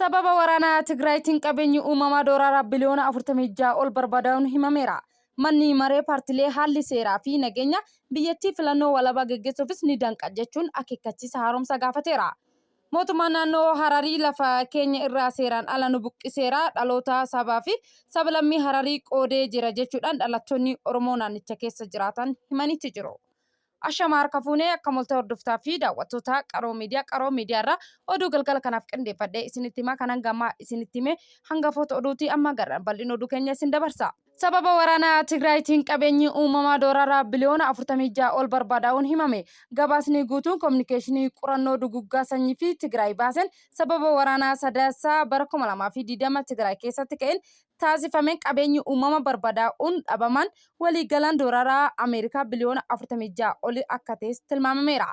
Sababa waraana Tigraayitiin qabeenyi uumamaa doolaara biliyoona 46 ol barbadaa'uun himameera. Manni maree paartilee haalli seeraa fi nageenya biyyattii filannoo walabaa geggeessuufis ni danqa jechuun akeekkachiisa haaromsaa gaafateera. Mootummaan naannoo Hararii lafa keenya irraa seeraan ala nu buqqiseera, dhaloota sabaa fi sablammii Hararii qoodee jira jechuudhaan dhalattoonni Oromoo naannicha keessa jiraatan himaniitti jiru. Ashama harka fuunee akkam ooltan hordoftaa fi daawwattoota Qaroo Miidiyaa. Qaroo Miidiyaa irraa oduu galgala kanaaf qindeeffadhee isinitti himaa kan hanga ammaa isinitti hime hangafoota oduutii amma gara bal'ina oduu keenya isin dabarsa. Sababa waraana Tigraayitiin qabeenyi uumamaa doolaara biliyoona 46 ol barbadaa'uun himame. Gabaasni guutuun kominikeeshinii qorannoo duguggaa sanyii fi Tigraay baaseen sababa waraanaa Sadaasa bara 2020 Tigraay keessatti ka'een taasifameen qabeenyi uumama barbadaa'uun dhabaman waliigalaan doolaara Ameerikaa biliyoona 46 oli akka ta'es tilmaamameera.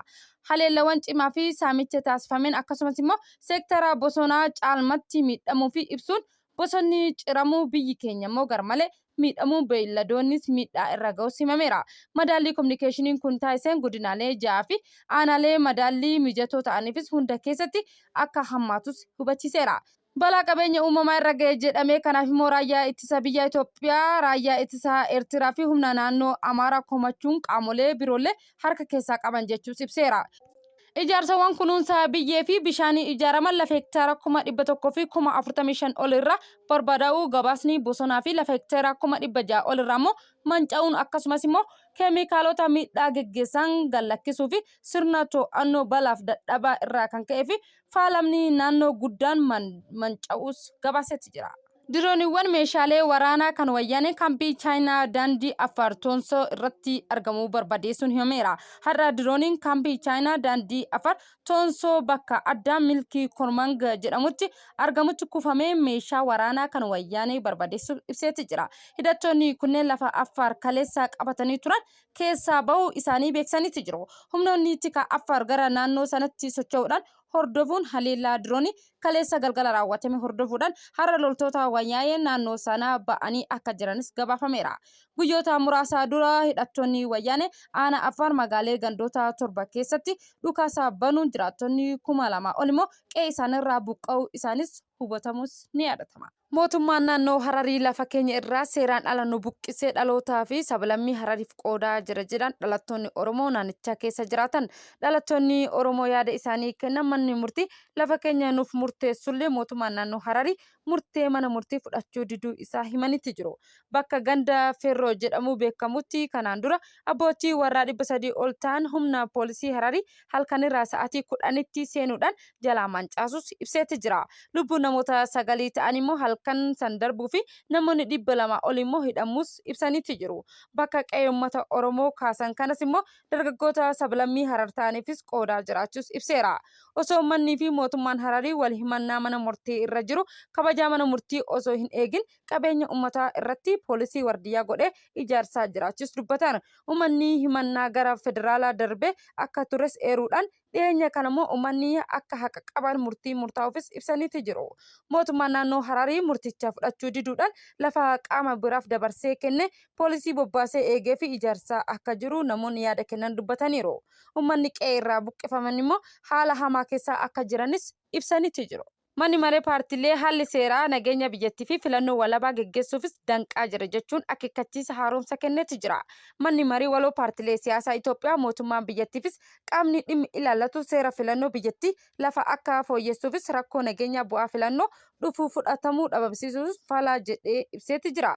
Haleellawwan cimaa fi saamicha taasifameen akkasumas immoo seektara bosonaa caalmatti miidhamuu fi ibsuun bosonni ciramuu biyyi keenya immoo garmalee miidhamuu beeyladoonnis miidhaa irra ga'us himameera. Madaallii kominikeeshiniin kun taasiseen godinaalee 6 fi aanaalee madaallii mijatoo ta'aniifis hunda keessatti akka hammaatus hubachiiseera. Balaa qabeenya uumamaa irra ga'e jedhame kanaaf immoo raayyaa ittisa biyyaa Itoophiyaa, raayyaa ittisa Eertiraa fi humna naannoo Amaaraa komachuun qaamolee biroollee harka keessaa qaban jechuus ibseera. Ijaarsawwan kunuunsa biyyee fi bishaanii ijaaraman lafa hektaara 100,000 fi 45,000 ol irraa barbadaa'uu gabaasni bosonaa fi lafa hektaara 600,000 ol irraa immoo manca'uun akkasumas immoo keemikaalota miidhaa geggeessan gad-lakkisuu fi sirna to'annoo balaaf dadhabaa irraa kan ka'ee fi faalamni naannoo guddaan manca'uus gabaasetti jira. Dirooniiwwan meeshaalee waraanaa kan wayyaaneen kaampii Chaayinaa daandii Affaar Toonsoo irratti argamu barbadeessuun himameera. Har'a dirooniin kaampii Chaayinaa daandii Affaar Toonsoo bakka addaa Milkii Kormang jedhamutti argamutti kufamee meeshaa waraanaa kan wayyaanee barbadeessuuf ibseetti jira. Hidhattoonni kunneen lafa Affaar kaleessa qabatanii turan keessaa bahuu isaanii beeksanitti jiru. Humnoonni tika Affaar gara naannoo sanatti socho'uudhaan hordofuun haleellaa diroonii kaleessa galgala raawwatame hordofuudhaan har'a loltoota wayyaanee naannoo sanaa ba'anii akka jiranis gabaafameera. Guyyoota muraasa dura hidhattoonni wayyaanee aanaa Affaar magaalee gandoota 7 keessatti dhukaasa banuun jiraattonni 2000 ol immoo qe'ee isaaniirraa buqqa'uu isaanis hubatamuus ni yaadatama. Mootummaan naannoo Hararii lafa keenya irraa seeraan ala nu buqqisee dhalootaa fi sablammii Harariif qoodaa jira jedhan dhalattoonni Oromoo naannichaa keessa jiraatan. Dhalattoonni Oromoo yaada isaanii kennan manni murtii lafa keenya nuuf murteessullee mootummaan naannoo Hararii murtee mana murtii fudhachuu diduu isaa himanitti jiru. Bakka ganda Feerroo jedhamuu beekamutti kanaan dura abbootii warraa 300 ol ta'an humna poolisii Hararii halkanirraa sa'aatii 10tti seenuudhaan jalaa mancaasus ibseetti jira. Lubbuun namoota sagalii ta'an immoo halkan san darbuu fi namoonni 200 ol immoo hidhamuus ibsaniitti jiru. Bakka qe'ee uummata Oromoo kaasan kanas immoo dargaggoota sablammii Harar ta'aniifis qoodaa jiraachuus ibseera. Osoo ummannii fi mootummaan Hararii wal himannaa mana murtii irra jiru kabajaa mana murtii osoo hin eegin qabeenya ummataa irratti poolisii wardiyyaa godhee ijaarsaa jiraachuus dubbatan. Uummanni himannaa gara federaalaa darbee akka tures eeruudhaan dhiyeenya kanammoo uummanni akka haqa qaban murtii murtaa'uufis ibsaniiti jiru. Mootummaan naannoo Hararii murticha fudhachuu diduudhaan lafa qaama biraaf dabarsee kenne poolisii bobbaasee eegee fi ijaarsaa akka jiru namoonni yaada kennan dubbataniiru. Uummanni qe'ee irraa buqqifaman immoo haala hamaa keessa akka jiranis ibsaniiti jiru. Manni Maree Paartilee haalli seeraa nageenya biyyattii fi filannoo walabaa geggeessuufis danqaa jira jechuun akeekkachiisa haaromsa kenneeti jira. Manni Marii Waloo Paartilee Siyaasaa Itoophiyaa mootummaan biyyattiifis qaamni dhimmi ilaallatu seera filannoo biyyattii lafa akka fooyyessuufis rakkoo nageenyaa bu'aa filannoo dhufuu fudhatamuu dhabamsiisuuf fala jedhee ibseeti jira.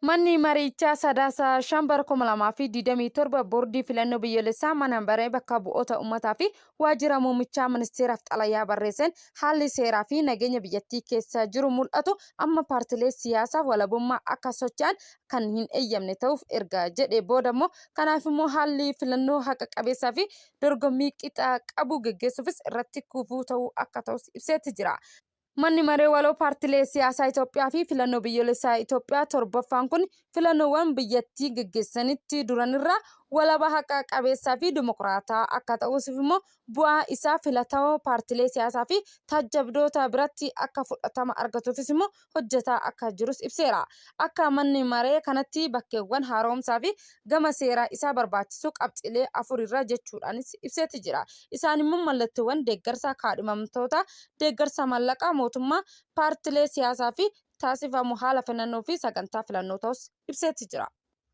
Manni mariichaa Sadaasa 5 bara 2027 Boordii Filannoo Biyyoolessaa, Mana Maree Bakka Bu'oota Ummataa fi Waajjira Muummichaa Ministeeraaf xalayaa barreesseen haalli seeraa fi nageenya biyyattii keessa jiru mul'atu amma paartilee siyaasaaf walabummaa akka socho'an kan hin eeyyamne ta'uuf erga jedhee booda immoo kanaaf immoo haalli filannoo haqa qabeessaa fi dorgommii qixa qabu geggeessuufis irratti gufuu ta'uu akka ta'us ibseetti jira. Manni Maree Waloo Paartilee Siyaasaa Itoophiyaa fi Filannoo Biyyoolessaa Itoophiyaa 7ffaan kun filannoowwan biyyattii geggeessanitti duranirraa Walaba, haqa qabeessaa fi dimokiraataa akka ta'uuf immoo bu'aa isaa filatamoo paartilee siyaasaa fi taajjabdoota biratti akka fudhatama argatuufis immoo hojjetaa akka jirus ibseera. Akka manni maree kanatti bakkeewwan haaromsaa fi gama seeraa isaa barbaachisu qabxiilee afurirra jechuudhaanis ibseeti jira. Isaan immoo mallattoowwan deeggarsa kaadhimamtoota, deeggarsa mallaqaa mootummaa, paartilee siyaasaa fi taasifamu haala filannoo fi sagantaa filannoo ta'us ibseeti jira.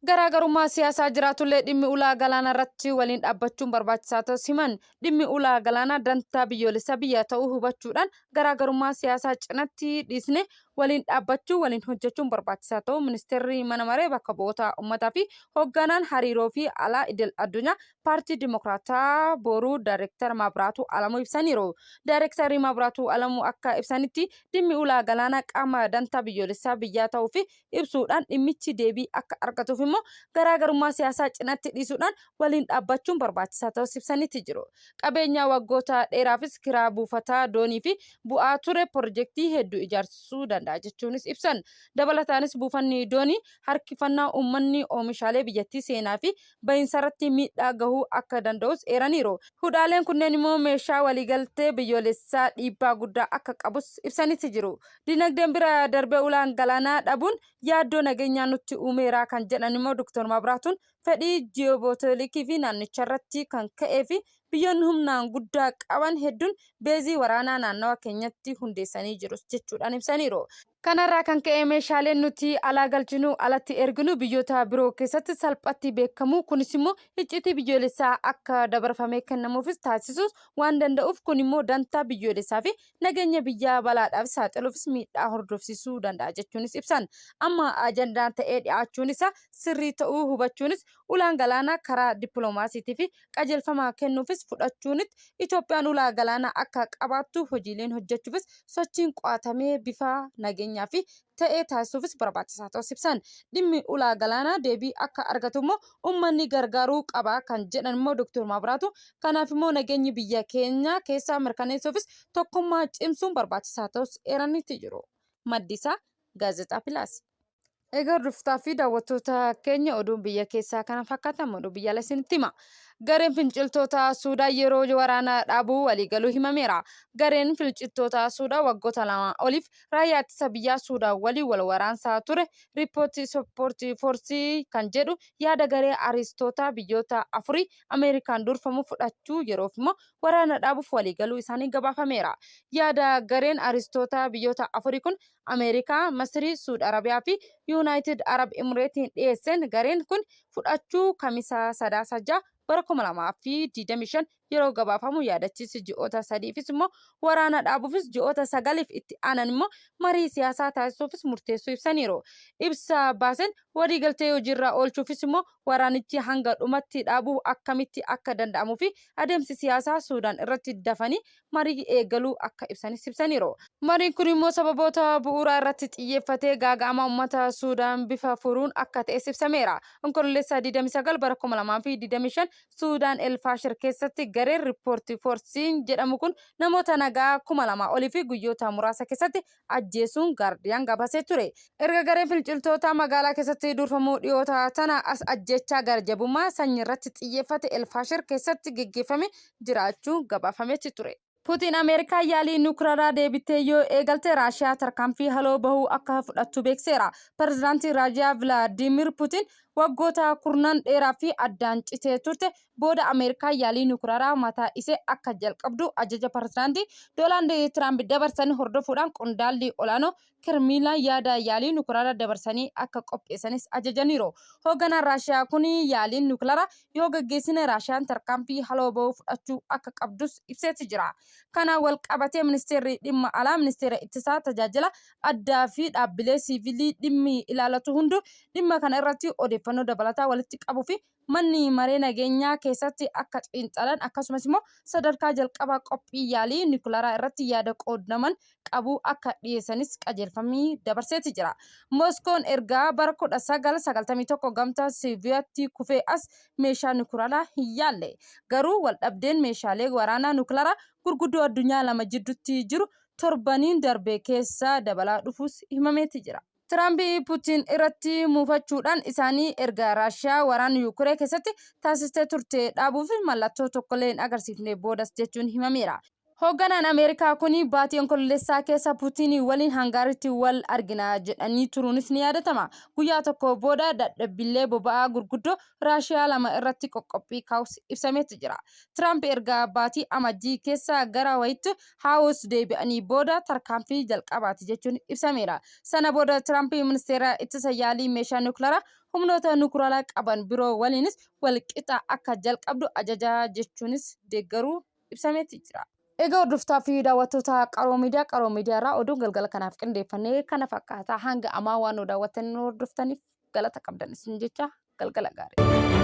Garaagarummaa siyaasaa jiraatullee dhimmi ulaa galaanaa irratti waliin dhaabbachuun barbaachisaa ta'us himan. Dhimmi ulaa galaanaa dantaa biyyoolessaa biyya ta'uu hubachuudhaan garaagarummaa siyaasaa cinatti dhiisne waliin dhaabbachuu waliin hojjechuun barbaachisaa ta'uu Ministeerri Mana Maree Bakka Bu'oota Uummataa fi Hoogganaan Hariiroo fi Alaa Idil Addunyaa Paartii Dimokiraataa Boruu Daayireektar Mabraatuu Alamuu ibsaniiru. Daayireektarri Mabraatuu Alamuu akka ibsanitti dhimmi ulaa galaanaa qaama dantaa biyyoolessaa biyyaa ta'uu fi ibsuudhaan dhimmichi deebii akka argatuuf immoo garaagarummaa siyaasaa cinatti dhiisuudhaan waliin dhaabbachuun barbaachisaa ta'us ibsaniiti jiru. Qabeenya waggoota dheeraafis kiraa buufataa doonii fi bu'aa ture pirojektii hedduu ijaarsisuu danda'a jechuunis ibsan. Dabalataanis buufanni doonii harkifannaa uummanni oomishaalee biyyattii seenaa fi bahinsarratti miidhaa gahuu akka danda'us eeraniiru. Hudhaaleen kunneen immoo meeshaa waliigaltee biyyoolessaa dhiibbaa guddaa akka qabus ibsaniiti jiru. Dinagdeen bira darbee ulaan galaanaa dhabuun yaaddoo nageenyaa nutti uumeera kan jedhan immoo Dr. Mabraatuun fedhii ji'oopolitikii fi naannicharratti kan ka'ee fi biyyoonni humnaan guddaa qaban hedduun beezii waraanaa naannawa keenyatti hundeessanii jirus jechuudhaan ibsaniiru. Kanarraa kan ka'e meeshaaleen nuti alaa galchinu alatti erginu biyyoota biroo keessatti salphatti beekamu, kunis immoo iccitii biyyoolessaa akka dabarfamee kennamuufis taasisuus waan danda'uuf, kun immoo dantaa biyyoolessaa fi nageenya biyyaa balaadhaaf saaxiluufis miidhaa hordofsiisuu danda'a jechuunis ibsan. Amma ajandaan ta'ee dhiyaachuun isaa sirrii ta'uu hubachuunis ulaan galaanaa karaa dippiloomaasiitii fi qajeelfama kennuufis fudhachuunitti Itoophiyaan ulaa galaanaa akka qabaattu hojiileen hojjechuufis sochiin qo'atamee bifa nageenyaa fi ta'ee taasisuufis barbaachisaa ta'us ibsan. Dhimmi ulaa galaanaa deebii akka argatu immoo uummanni gargaaruu qaba kan jedhan immoo Dr. Mabraatu, kanaaf immoo nageenyi biyya keenya keessaa mirkaneessuufis tokkummaa cimsuun barbaachisaa ta'us eeranitti jiru. Maddi isaa Gaazexaa Pilaas. Egaa hordoftoota fi daawwattoota keenya, oduun biyya keessaa kana fakkaatan, oduu biyya alaa isinitti hima. Gareen finciltoota Suudaan yeroo waraana dhaabuu waliigaluu himameera. Gareen finciltoota Suudaan waggoota 2 oliif raayyaa ittisa biyyaa Suudaan waliin wal waraansaa ture Rapid Support Force kan jedhu yaada garee aristoota biyyoota afurii Ameerikaan durfamu fudhachuu yeroof immoo waraana dhaabuuf waliigaluu isaanii gabaafameera. Yaada gareen aristoota biyyoota afurii kun Ameerikaa, Masrii, Suud Arabiyaa fi Yuunaayitid Arab Imireetiin dhiyeesseen gareen kun fudhachuu Kamisa Sadaasa 6 bara 2025 yeroo gabaafamu yaadachiisi ji'oota sadiifis immoo waraana dhaabuufis ji'oota sagaliif itti aanan immoo marii siyaasaa taasisuufis murteessuu ibsaniiru. Ibsa baasen waliigaltee hojiirra oolchuufis immoo waraanichi hanga dhumatti dhaabuu akkamitti akka danda'amuu fi adeemsi siyaasaa Suudaan irratti dafanii marii eegaluu akka ibsanis ibsaniiru. Mariin kun immoo sababoota bu'uuraa irratti xiyyeeffatee gaaga'ama uummata Suudaan bifa furuun akka ta'es ibsameera. Onkololeessa 29 bara 2025 Suudaan El Faashir keessatti gareen Rapid Forceiin jedhamu kun namoota nagaa 2000 olii fi guyyoota muraasa keessatti ajjeesuun Gaardiyaan gabaasee ture. Erga gareen finciltoota magaalaa keessatti durfamuu dhiyoota tana as ajjeechaa gara-jabummaa sanyii irratti xiyyeeffate El Faashir keessatti geggeeffame jiraachuu gabaafametti ture. Putiin Ameerikaa yaalii nukilaaraa deebitee yoo eegalte Raashiyaa tarkaanfii haloo bahuu akka fudhattu beekseera. Pirezidaantiin Raashiyaa Vilaadiimir Putiin waggoota kurnan dheeraa fi addaan citee turte booda Ameerikaa yaalii nukilaaraa mataa isee akka jalqabdu ajaja pirezidaantii Doonaald Tiraamp dabarsan hordofuudhaan qondaalli olaanoo Kirmiilaan yaada yaalii nukilaaraa dabarsanii akka qopheessanis ajajaniiru. Hoogganaan Raashiyaa kun yaaliin nukilaaraa yoo gaggeessine Raashiyaan tarkaanfii haloo bahuu fudhachuu akka qabdus ibseeti jira. Kana wal qabatee ministeerri dhimma alaa, ministeera ittisaa, tajaajila addaa fi dhaabbilee siivilii dhimmi ilaalatu hundu dhimma kana irratti odeeffannoo dabalataa walitti qabuu fi manni maree nageenyaa keessatti akka xiinxalan, akkasumas immoo sadarkaa jalqabaa qophii yaalii nukilaaraa irratti yaada qoodaman qabu akka dhiyeessanis qajeelfamii dabarseeti jira. Mooskoon ergaa bara 1991 gamtaa Soviyeetti kufee as meeshaa nukilaaraa hin yaalle. Garuu waldhabdeen meeshaalee waraanaa nukilaaraa gurguddoo addunyaa lama jidduutti jiru torbaniin darbe keessa dabalaa dhufuus himameeti jira. Tiraamp Putiin irratti muufachuudhaan isaanii erga Raashiyaa waraana Yuukiree keessatti taasistee turte dhaabuuf mallattoo tokkollee hin agarsiifne boodas jechuun himameera. Hoogganaan Ameerikaa kun baatii Onkololeessaa keessa Putiin waliin Hangaariitti wal argina jedhanii turuunis ni yaadatama. Guyyaa tokko booda dadhabbiilee boba'aa gurguddoo Raashiyaa 2 irratti qoqqophii kaa'us ibsameetti jira. Tiraamp erga baatii Amajjii keessa gara Waayit Haawus deebi'anii booda tarkaanfii jalqabaati jechuun ibsameera. Sana booda Tiraamp ministeera ittisa yaalii meeshaa nukilaraa humnoota nukulaaraa qaban biroo waliinis wal qixa akka jalqabdu ajaja jechuunis deeggaruu ibsameetti jira. Egaa hordoftaa fi daawwattoota Qaroo Miidiyaa, Qaroo Miidiyaa irraa oduun galgala kanaaf qindeeffannee kana fakkaata. Hanga ammaa waan nu daawwattanii nu hordoftaniif galata qabdan isin jecha galgala gaarii.